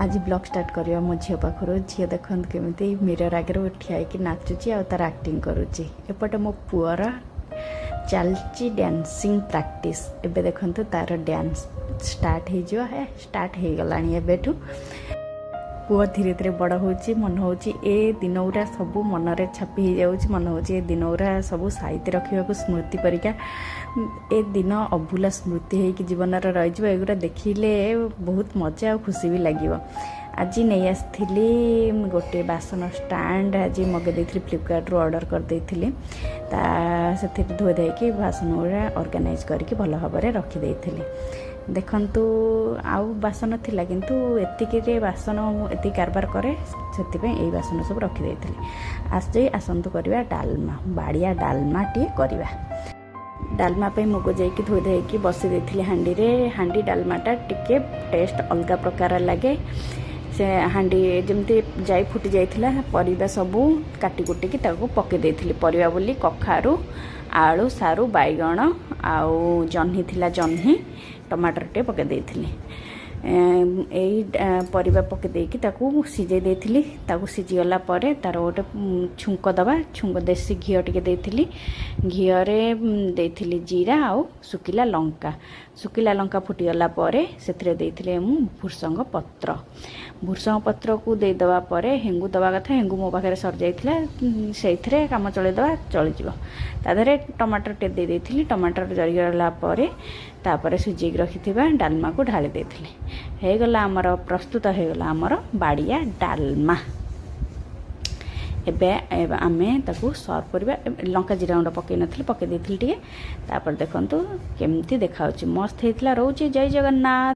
ଆଜି blog start କରିବା ମୋ ଝିଅ ପାଖରୁ। ଝିଅ ଦେଖନ୍ତୁ କେମିତି ମିରର ଆଗରେ ଠିଆ ହେଇକି ନାଚୁଛି ଆଉ ତାର ଆକ୍ଟିଂ କରୁଛି। ଏପଟେ ମୋ ପୁଅର ଚାଲିଛି ଡ୍ୟାନ୍ସିଂ ପ୍ରାକ୍ଟିସ୍। ଏବେ ଦେଖନ୍ତୁ, ତାର ଡ୍ୟାନ୍ସ ଷ୍ଟାର୍ଟ ହେଇଯିବ। ହେ, ଷ୍ଟାର୍ଟ ହେଇଗଲାଣି ଏବେଠୁ। ପୁଅ ଧୀରେ ଧୀରେ ବଡ଼ ହେଉଛି। ମନେ ହେଉଛି ଏ ଦିନ ଗୁଡ଼ା ସବୁ ମନରେ ଛାପି ହେଇଯାଉଛି। ମନେ ହେଉଛି ଏ ଦିନ ଗୁଡ଼ା ସବୁ ସାଇତି ରଖିବାକୁ, ସ୍ମୃତି ପରିକା। ଏ ଦିନ ଅଭୁଲା ସ୍ମୃତି ହେଇକି ଜୀବନରେ ରହିଯିବ। ଏଗୁଡ଼ା ଦେଖିଲେ ବହୁତ ମଜା ଆଉ ଖୁସି ବି ଲାଗିବ। ଆଜି ନେଇ ଆସିଥିଲି ଗୋଟେ ବାସନ ଷ୍ଟାଣ୍ଡ। ଆଜି ମଗାଇ ଦେଇଥିଲି, ଫ୍ଲିପକାର୍ଟରୁ ଅର୍ଡ଼ର କରିଦେଇଥିଲି। ତା ସେଥିରେ ଧୋଇ ଧାଇକି ବାସନ ଗୁଡ଼ା ଅର୍ଗାନାଇଜ୍ କରିକି ଭଲ ଭାବରେ ରଖିଦେଇଥିଲି। ଦେଖନ୍ତୁ, ଆଉ ବାସନ ଥିଲା, କିନ୍ତୁ ଏତିକିରେ ବାସନ ମୁଁ ଏତିକି କାରବାର କରେ, ସେଥିପାଇଁ ଏଇ ବାସନ ସବୁ ରଖିଦେଇଥିଲି। ଆସି ଆସନ୍ତୁ କରିବା ଡାଲମା, ବାଡ଼ିଆ ଡାଲମାଟିଏ କରିବା। ଡାଲମା ପାଇଁ ମୁଗ ଯାଇକି ଧୋଇ ଧାଇକି ବସି ଦେଇଥିଲି ହାଣ୍ଡିରେ। ହାଣ୍ଡି ଡାଲମାଟା ଟିକେ ଟେଷ୍ଟ ଅଲଗା ପ୍ରକାର ଲାଗେ। ସେ ହାଣ୍ଡି ଯେମିତି ଯାଇ ଫୁଟି ଯାଇଥିଲା, ପରିବା ସବୁ କାଟି କୁଟିକି ତାକୁ ପକାଇ ଦେଇଥିଲି। ପରିବା ବୋଲି କଖାରୁ, ଆଳୁ, ସାରୁ, ବାଇଗଣ ଆଉ ଜହ୍ନି ଥିଲା, ଜହ୍ନି ଟମାଟର ଟିକେ ପକାଇ ଦେଇଥିଲି। ଏଇ ପରିବା ପକାଇ ଦେଇକି ତାକୁ ସିଝେଇ ଦେଇଥିଲି। ତାକୁ ସିଝିଗଲା ପରେ ତାର ଗୋଟେ ଛୁଙ୍କ ଦେବା। ଛୁଙ୍କ ଦେଶୀ ଘିଅ ଟିକେ ଦେଇଥିଲି। ଘିଅରେ ଦେଇଥିଲି ଜିରା ଆଉ ଶୁଖିଲା ଲଙ୍କା। ଶୁଖିଲା ଲଙ୍କା ଫୁଟିଗଲା ପରେ ସେଥିରେ ଦେଇଥିଲି ମୁଁ ଭୃସଙ୍ଗ ପତ୍ର। ଭୃସଙ୍ଗ ପତ୍ରକୁ ଦେଇଦେବା ପରେ ହେଙ୍ଗୁ ଦେବା କଥା। ହେଙ୍ଗୁ ମୋ ପାଖରେ ସରିଯାଇଥିଲା। ସେଇଥିରେ କାମ ଚଳେଇଦେବା, ଚଳିଯିବ। ତା ଦେହରେ ଟମାଟର ଟିକେ ଦେଇ ଦେଇଥିଲି। ଟମାଟର ଜରିଗଲା ପରେ ତାପରେ ସିଝେଇକି ରଖିଥିବା ଡାଲମାକୁ ଢାଳି ଦେଇଥିଲି। ହେଇଗଲା ଆମର, ପ୍ରସ୍ତୁତ ହେଇଗଲା ଆମର ବାଡ଼ିଆ ଡାଲମା। ଏବେ ଆମେ ତାକୁ ସର୍ଭ କରିବା। ଲଙ୍କା ଜିରା ଗୁଣ୍ଡ ପକାଇ ନଥିଲି, ପକାଇ ଦେଇଥିଲି ଟିକେ। ତାପରେ ଦେଖନ୍ତୁ କେମିତି ଦେଖାହେଉଛି, ମସ୍ତ ହେଇଥିଲା। ରହୁଛି, ଜୟ ଜଗନ୍ନାଥ।